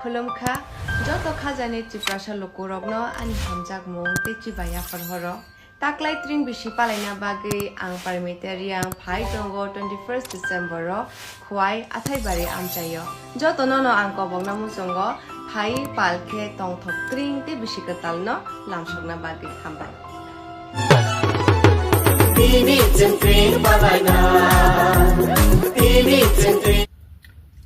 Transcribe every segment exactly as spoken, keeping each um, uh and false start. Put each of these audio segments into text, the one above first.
Khulumkha, joto khajani Tiprasa lukurokno ani hamjakmung tei chibai yaphar horo. Taklai tring bisi palaina bagwi ang Parmita Reang phai tongo twenty-first December o Khowai Athaibari amchaio. Jotono no ang kobokna muchungo phai pal khe tongthok tring tei bisi kwtalno lamsokna bagwi hambai. Tini chwng tring palaina. Tini chwng tring.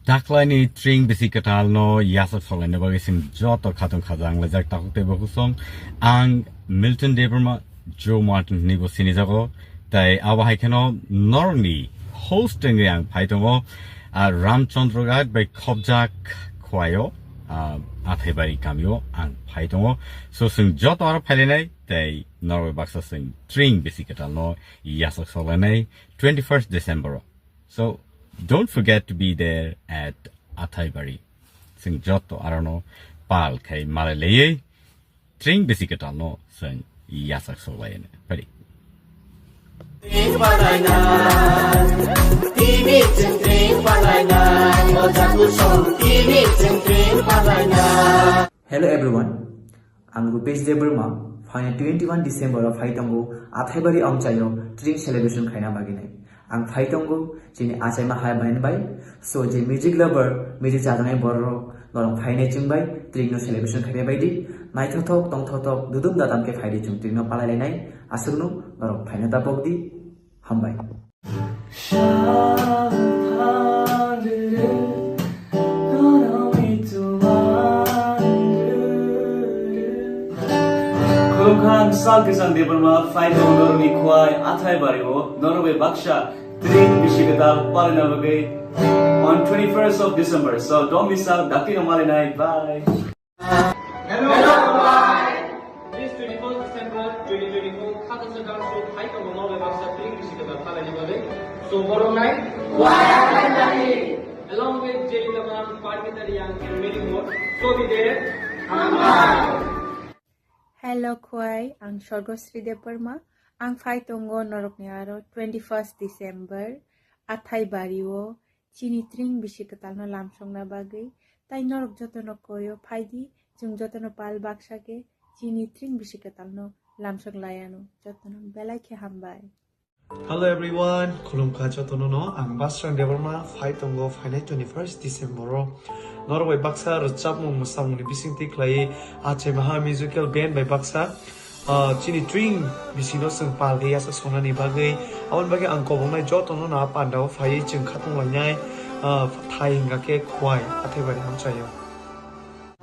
Taklaini tring bisi kwtalno yasok solaina bagwi chwng joto khatung khajang laijak takhuk tei bukhuk song. Ang Milton Debbarma, Joe Martin hinwi bo sinijago. Tai abo hai kheno norokni host wngwi ang phai tongo. Ah, Ramchandra Ghat bai khobjak Khowai o, ah, Athaibari kamio ang phai tongo. So chwng joto aro phailainai tei norok bai baksa chwng tring bisi kwtalno yasok solainai twenty-first December o. So don't forget to be there at Athaibari. Chwng joto arono pal khai malai laiwi tring bisi kwtalno chwng yasok solainai. Pari. Hello everyone, ang Rupesh Debbarma, phainai twenty-one December o phai tongo Athaibari amchaio tring celebration khaina bagwi nai. Ang phai tongo chini achaima hai bai bai. So je music lover, music chajaknai borok norok phainai chwng bai tring no celebration khainai bai di. Naithothok tongthothok dudum dadam khe phai di chwng tring no palai lainai. Aswkno norok phaina da pok di. Hambai. Khulumkha, ang Salkisang Debbarma, phai tongo norokni Khowai Athaibari o, norok bai baksa tring bisi kwtal palaina bagwi on twenty-first of December. So don't miss out, dakti no malai nai. Bye. Hello, bye. This twenty-first December twenty twenty-four, Khajasa Dance Show, phai tongo norok bai baksa tring bisi kwtal palaina bagwi. So borok nai. Along with Jelly Tabang, Parmita Reang and many more. So be there. Hambai. Hello Khowai, ang Sorgosri Debbarma. Ang phai tongo norokni aro twenty-first December, Athaibari o chini tring bisi kwtalno lamsokna bagwi. Tai norok jotono koyo phai di, chwng jotono pal baksa khe chini tring bisi kwtalno lamsok lai anw. Jotono belai khe hambai. Hello everyone, khulumkha jotono no, ang Basrang Debbarma, phai tongo phainai twenty-first December o. Norok bai baksa rwchapmung mwsamungni bisingtwi khlaiwi Achai Maha Musical Band bai baksa, ah, chini tring bisino chwng pal khe yasok songnani bagwi. Aboni bagwi ang koboknai jotono no a pandao phaiwi chwng khatung lainai, ah, thai hwnkha khe Khowai Athaibari amchaio.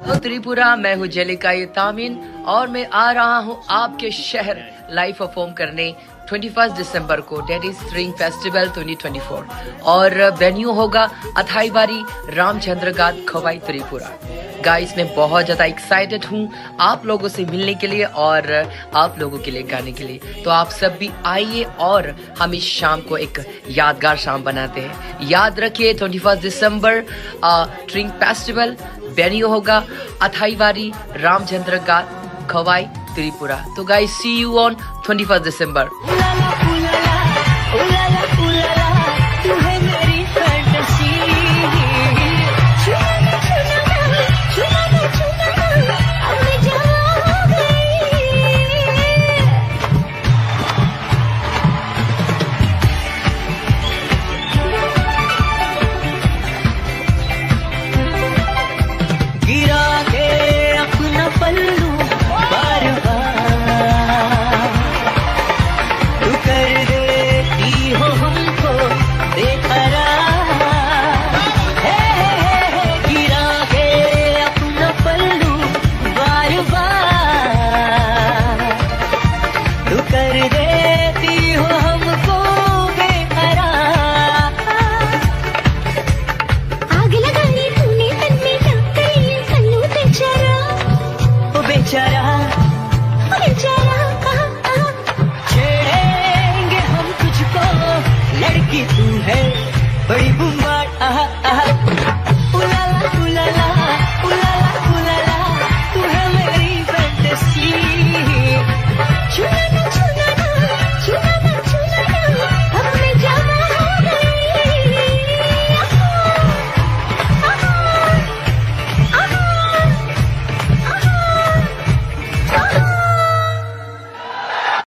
Hello Tripura, मैं हूँ जेलिका ये तामिन और मैं आ रहा हूँ आपके शहर लाइव परफॉर्म करने ट्वेंटी फर्स्ट दिसंबर को, that is Tring Festival twenty twenty four, और वेन्यू होगा अथाईबारी रामचंद्र घाट, खवाई, त्रिपुरा। गाइस, मैं बहुत ज़्यादा एक्साइटेड हूँ आप लोगों से मिलने के लिए और आप लोगों के लिए गाने के लिए। तो आप सब भी आइए और हम इस शाम को एक यादगार शाम बनाते हैं। याद रखिए, ट्वेंटी फर्स्ट दिसंबर, अ, ट्रिंग फेस्टिवल, वेन्यू होगा अथाईबारी रामचंद्र घाट, खवाई, त्रिपुरा। तो guys, see you on twenty first December। गिरा के अपना पल्लू